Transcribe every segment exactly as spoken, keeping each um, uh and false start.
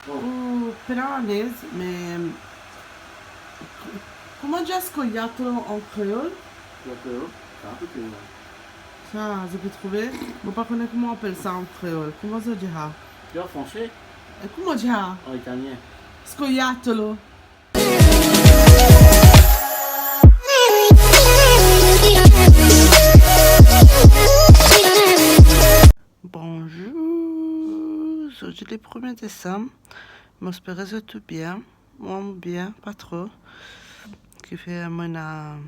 Ou pena alez, me ko-, kouma dir scoiattolo an kreol? Scoiattolo, sa pe kreol. Sa, zot pe trouve? Mo pa kone kouma apel sa an kreol. Kouma zot dir sa? An franse? E kouma dir sa? An italien. Scoiattolo. Bonzour, zordi le premie desam. Mo espere zot tou bien. Mwa mo bien, pa tro. Kifer mo ena,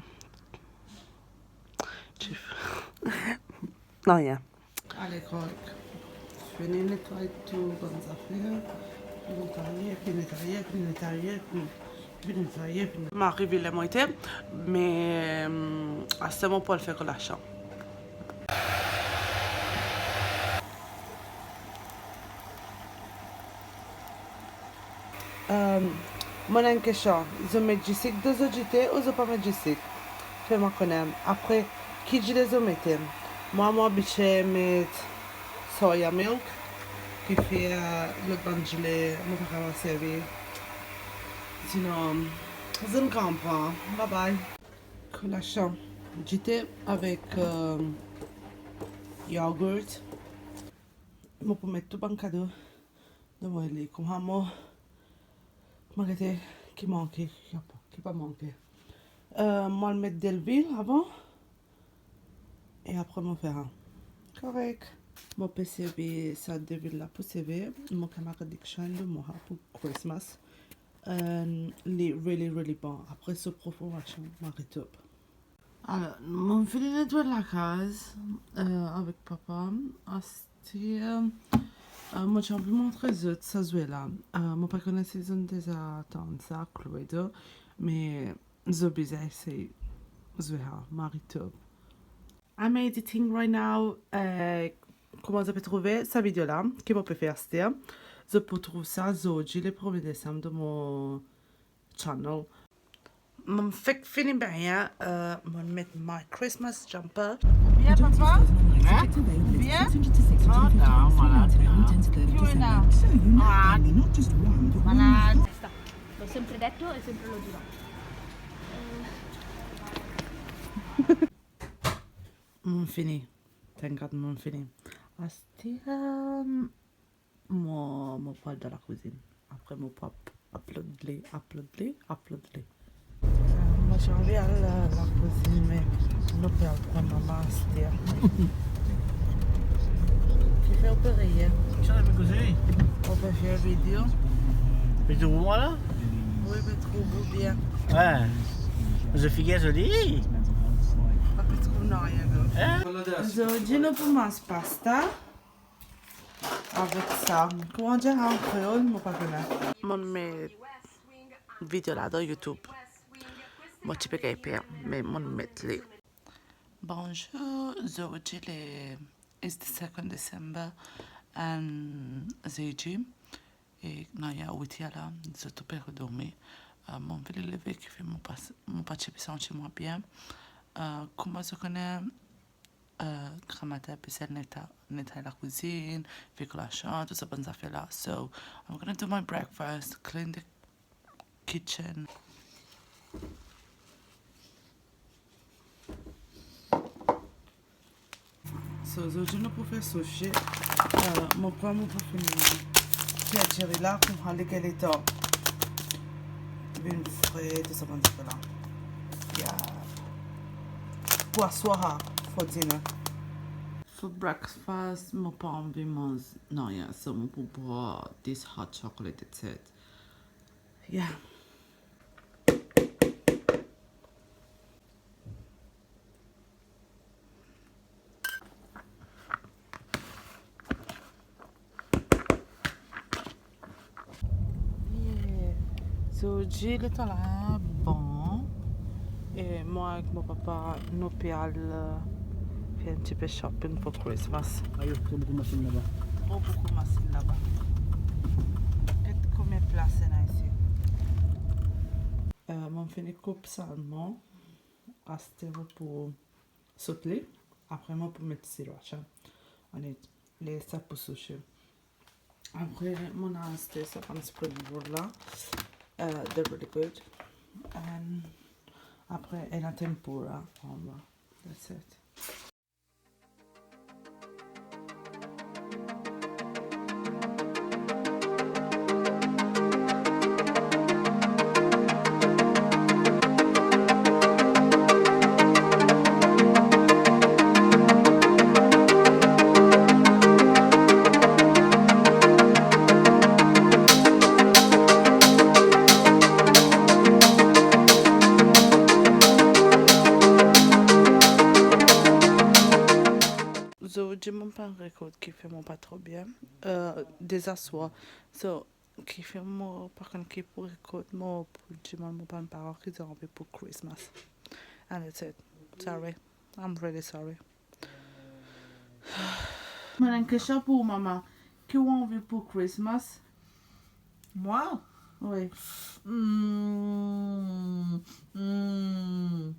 nanye. Ale, korek. Fini netway tou bann zafer. Fini netwaye, fini netwaye, fini netwaye, fini, fini netwaye, fini. Mo arive ler mo ete, me, euh, aster mo pou al fer kolasion. Euh, mo ena enn kestion. Zot met disik dan zot dite ou zot pa met disik? Fer mwa kone. Apre, ki dile zot mete? Mwa, mo abitie met soya milk, kifer, euh, lot bann dile, mo pa kapav servi. Sinon, zot konpran. Bye bye. Kolasion, dite avek, euh, yaourt. Mo pou met tou bann kado. Donk, mo ale kouma mo, mo gete ki manke, ki pa, ki pa manke. Euh, mo al met delwil avan, e apre mo fer sa. Korek. Mo pe servi sa delwil la pou seve. Mo kamarad li shine de mo ha pou Christmas. Euh, li really, really bon. Apre so parfum, mo arive top. Alor, mo fini netway lakaz, euh, avek papa. Aster, euh, mo ti anvi montre zot sa zwe la. Euh, mo pa kone si zot inn deza tann sa, Cluedo, me zot bizin esey zwe sa, mo arive top. I'm editing right now. Euh, kouma zot pe trouve sa video la, ki mo pe fer aster, zot pou trouv sa zordi le premie desam dan mo channel. Mo fek fini banye, euh, mo met my Christmas jumper. Bien, papa? Hein? Bien? Oh, non, malad, malad. Malad. L'ho sempre detto e sempre lo dirò. Mo fini. Thank God mo fini. Aster, euh, mo, mo pou al dan lakwizinn. Apre mo pou ap-, upload li, upload li, upload li. Mo ti anvi al, euh, lakwizinn, me nou pe al pran mama aster. Kifer ou pe riye? Ou pe fer video? Pe trouv mwa la? Wi, pe trouv ou bien. Wi. Zot figir zoli. Pa pe trouv nanye, non. Hein? Zordi nou pou manz pasta. Avek sa, kouma dir an kreol, mo pa kone. Mo met video la dan YouTube. Mo ti pe gagn per, me mo met li. Bonzour, zordi le, is the second December, and zedi. E nanye wit er la, zot tou pe redormi. Euh, mo vinn leve, kifer mo pa, mo pa ti pe santi mwa bien. Euh, kouma zot kone, euh, gramatin pe sel neta-, netway lakwizinn, fer kolasion, tou sa bann zafer la. So, I'm gonna do my breakfast, clean the kitchen. So, zordi nou pou fer sushi. Euh, mo krwar mo pou fini fer diri la, kouma li gagn letan vinn fre, tou sa bann zafer la. Yeah. Pou aswar, for dinner. For breakfast, mo pa anvi manz nanye, so mo pou bwar this hot chocolate, that's it. Yeah. Yeah. So, zordi letan la bon. E mwa ek mo papa, nou pe al, euh, fer enn tipe shopping for Christmas. Ayo, tro boukou masinn laba. Tro boukou masinn laba. Get komie plas ena isi. Euh, mo fini koup salmon. Aster mo pou sot li. Apre mo pou met sriracha on it. Les sa pou sushi. Apre, mo inn aste sa bann spring roll la. Uh, they're really good. And apre, ena tempura anba. That's it. Zordi mo pa rekord kifer mo pa tro bien. Euh, dezaswar. So, kifer mo pa konn ki pou rekord mo pou dimann mo bann paran ki zot anvi pou Christmas. And that's it. Sorry. I'm really sorry. Mo ena enn kestion pou ou, mama. Ki ou anvi pou Christmas? Mwa? Wi. Hmm, hmm.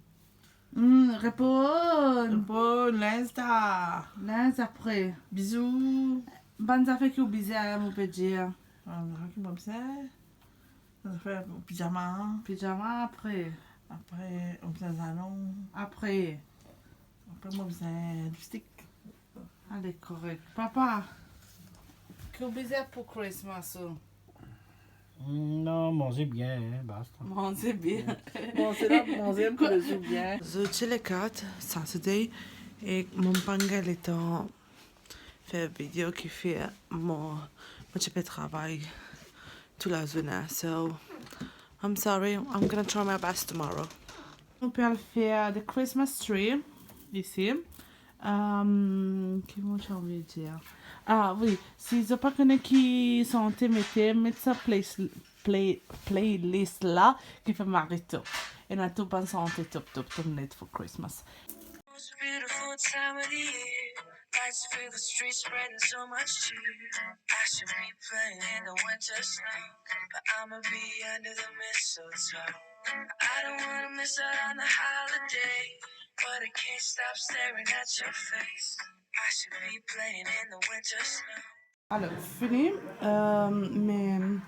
Hmm, reponn. Reponn, linz ta. Linz apre. Bizou. Bann zafer ki ou bizin, mo pe dir. Bann zafer ki mo bizin. Bann zafer pijama. Pijama apre. Apre, mo bizin zalon. Apre. Apre, mo bizin lipstik. Ale, korek. Papa, ki ou bizin pou Christmas ou? Hmm, non, manze bien, hein, basta. Manze bien. Bon, se la, manze pou le zour bien. Zordi le kat, Saturday, e mo pa gagn letan fer video kifer mo, mo ti pe travay tou lazourne. So, I'm sorry, I'm gonna try my best tomorrow. Nou pe al fer the Christmas tree isi. Um, ki mo ti anvi dir? Ah, wi, si zot pa kone ki sante mete, met sa play, play, playlist la, ki fer mari top. Ena tou bann sante top, top, top net for Christmas. Most beautiful time of the year. Lights fill the streets, spreading so much cheer. I should be playing in the winter snow, but I'ma be under the mistletoe. I don't wanna miss out on the holiday, but I can't stop staring at your face. I should be playing in the winter snow. Alor, fini, euh, me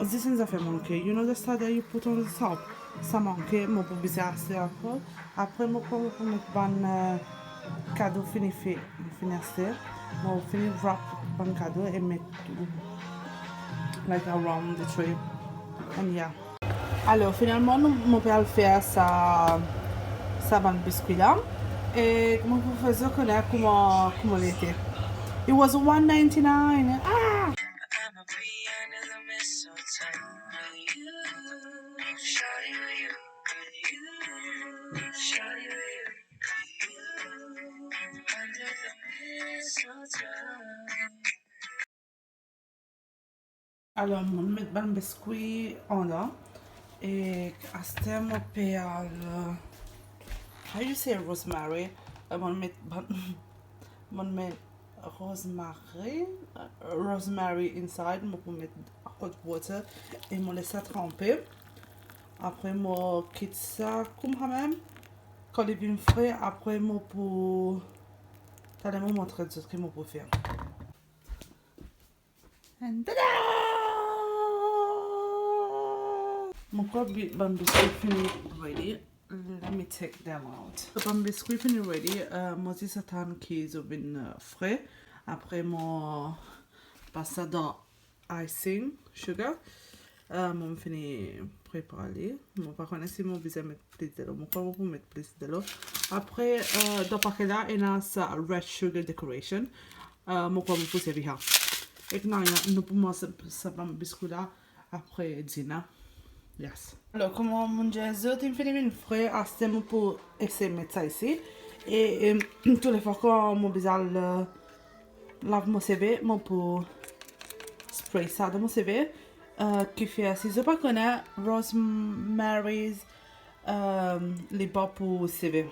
zis enn zafer manke. You know the stuff that you put on the top? Sa manke, mo pou bizin aste ankor. Apre, mo pou, pou met bann, euh, kado fini fer, fini aste. Mo fini wrap bann kado e met, like, around the tree. And yeah. Alor, finalman, nou, mo pe al fer sa, sa bann biskwi la. E mo pou fer zot kone kouma, kouma li ete. It was one ninety-nine. Ah! I'ma be under the mistletoe with you. Shawty, with you, with you. Shawty, with you, with you. Under the mistletoe. Alor, mo met bann biskwi andan. E aster mo pe al, how you say rosemary? Eh, mo met bann, mo met rosemary, rosemary inside. Mo pou met hot water e mo les sa tranpe. Apre, mo kit sa koumsa mem. Kan li vinn fre, apre mo pou, taler mo montre zot ki mo pou fer. And tada! Mo krwar bi-, bann biskwi fini ready. Let me take them out. So, bann biskwi fini ready. Euh, mo zis atann ki zot vinn, euh, fre. Apre, mo pas sa dan icing sugar. Euh, mo fini prepare li. Mo pa kone si mo bizin met plis delo. Mo krwar mo pou met plis delo. Apre, euh, dan pake la, ena sa red sugar decoration. Euh, mo krwar mo pou servi sa. Ek nanye, nou pou manz sa, sa bann biskwi la apre diner. Yes. Alor, kouma mo dir zot, inn fini vinn fre, aster mo pou esey met sa isi. E, e, toulefwa kan mo bizin al, euh, lav mo seve, mo pou spray sa dan mo seve. Euh, kifer, si zot pa kone, rosemary, euh, li bon pou seve.